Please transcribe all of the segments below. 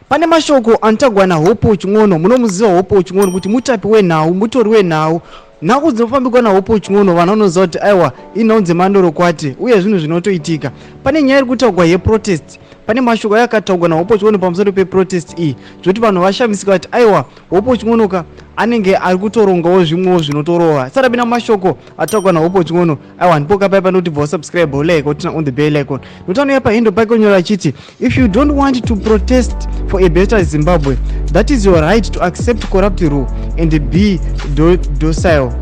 Pane mashoko anotagwa naHope Chin'ono. Munomuziva Hope Chin'ono kuti mutapi wenhau, mutori wenhau. Nhau dzinofambikwa naHope Chin'ono vanhu vanoziva kuti aiwa inhau dzemandorokwati uye zvinhu zvinotoitika. Pane nyaya iri kutaugwa yeprotest. Pane mashoko ayakataugwa naHope Chin'ono pamusoro peprotest iyi zvekuti vanhu vashamisika kuti aiwa Hope Chin'ono ka anenge ari kutorongawo zvimwewo zvinotorova. Sarapinda mashoko ataugwa naHope Chin'ono aiwa ndipo kapai panoti bva subscribe like otina on the bell icon. Nokuti anouya pahindo pake onyora achiti if you don't want to protest for a better Zimbabwe that is your right to accept corrupt rule and be docile.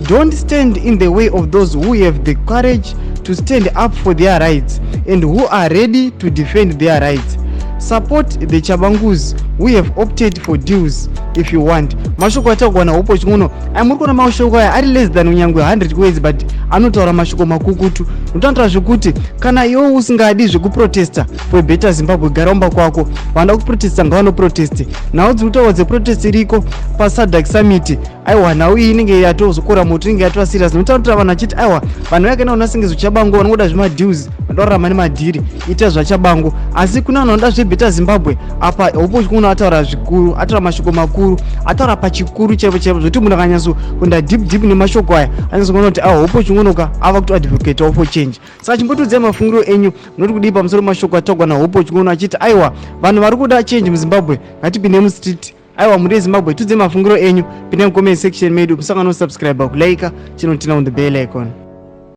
Don't stand in the way of those who have the courage to stand up for their rights and who are ready to defend their rights. Support the Chabangus who have opted for deals if you want. Mashoko ataurwa naHope Chin'ono aya muri kuona mashoko aya ari less than unyangwe 100 words but anotaura mashoko makukutu. Unotaura zvekuti kana iwe usingadi zvekuprotesta for a better Zimbabwe gara umba kwako. Vanoda kuprotesta ngavanoproteste. Nhau dziri kutaurwa dzeprotest iriko paSADC summit aiwa nhau iyi inenge yatozokora moto inenge yatova serious nokuti anotora vanhu achiti aiwa vanhu vaya kana unasinge zvichabango vanongoda zvemadeals vanoda kurarama nemadhiri ita zvachabango asi kune vanhu vanoda zvebetter Zimbabwe apa Hope Chin'ono ataura zvikuru ataura mashoko makuru ataura pachikuru chaipo chaipo zvekuti munhu akanyatso kuenda deep deep nemashoko aya anyatso kuona kuti aiwa Hope Chin'ono ka ava kutoadvocatewo for change. Saka chimbotiudzai mafungiro enyu munoti kudii pamusoro mashoko ataurwa naHope Chin'ono achiti aiwa vanhu vari kuda change muZimbabwe ngatipinde mustreet. Aiwa muri Zimbabwe tudze mafungiro enyu, pinda mucomment section medu musangano subscribe kulike chinotina on the bell icon.